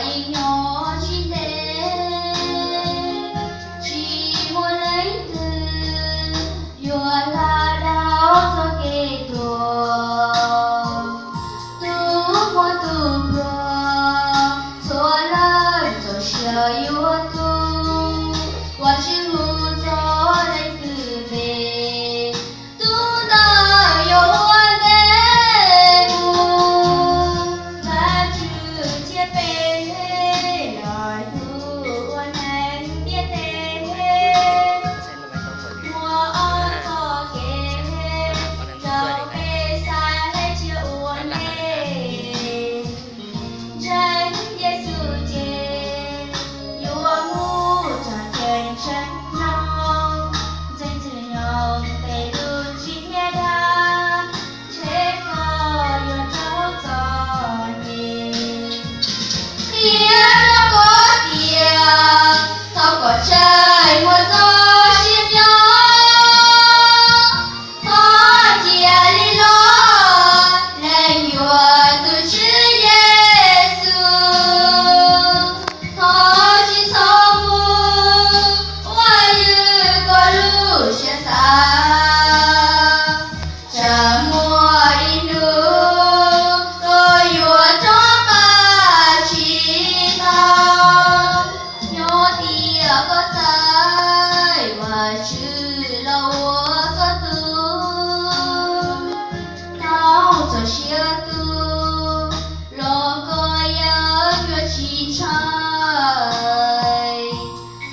yeej nyob tsis ntev, tsis muaj leej twg yuav hla dhau txoj kev tuag. Tus muaj tus pluag, txhua leej txaus siab yuav tu, Vajtswv hu txog leej twg npe, tus ntawd yuav ua ntev mus. Vajtswv cia peb los hlub ua neeg ntiaj teb. Muaj ob txoj kev rau peb xaiv cia ua ntej. Ntseeg Yexus ces yuav mus txog ceeb tsheej no. Ntxeev Ntxwg Nyoog tej lus tsis hnyiab dag, ntshe koj yuav raug txom nyem. Qhia rau kuv tias thov kom tsheej muaj txoj sia nyob, thov cia li los lees yuav tus Tswv Yexus. Thov tsis txhob mus ua yws koj lub siab xav, tsam muaj ib hnub koj yuav rov qab tsis tau. Nyob tias koj xaiv Vajtswv los ua koj tug, tau txoj sia tu, los koj yeej yuav tsis ntshai.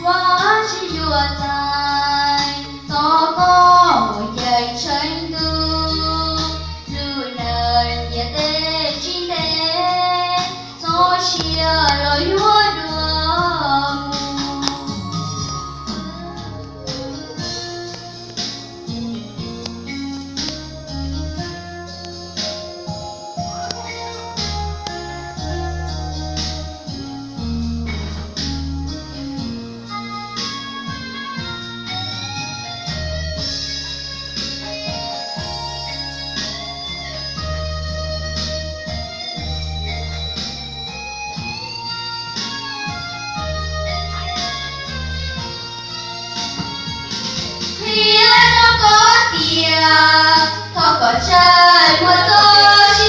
Vajtswv yuav txais tau koj mus ceeb tsheej ntuj, lub neej ntiaj teb tsis ntev, txoj sia los yuav dua mus. Qhia rau kuv tias thov kom tsheej muaj txoj sia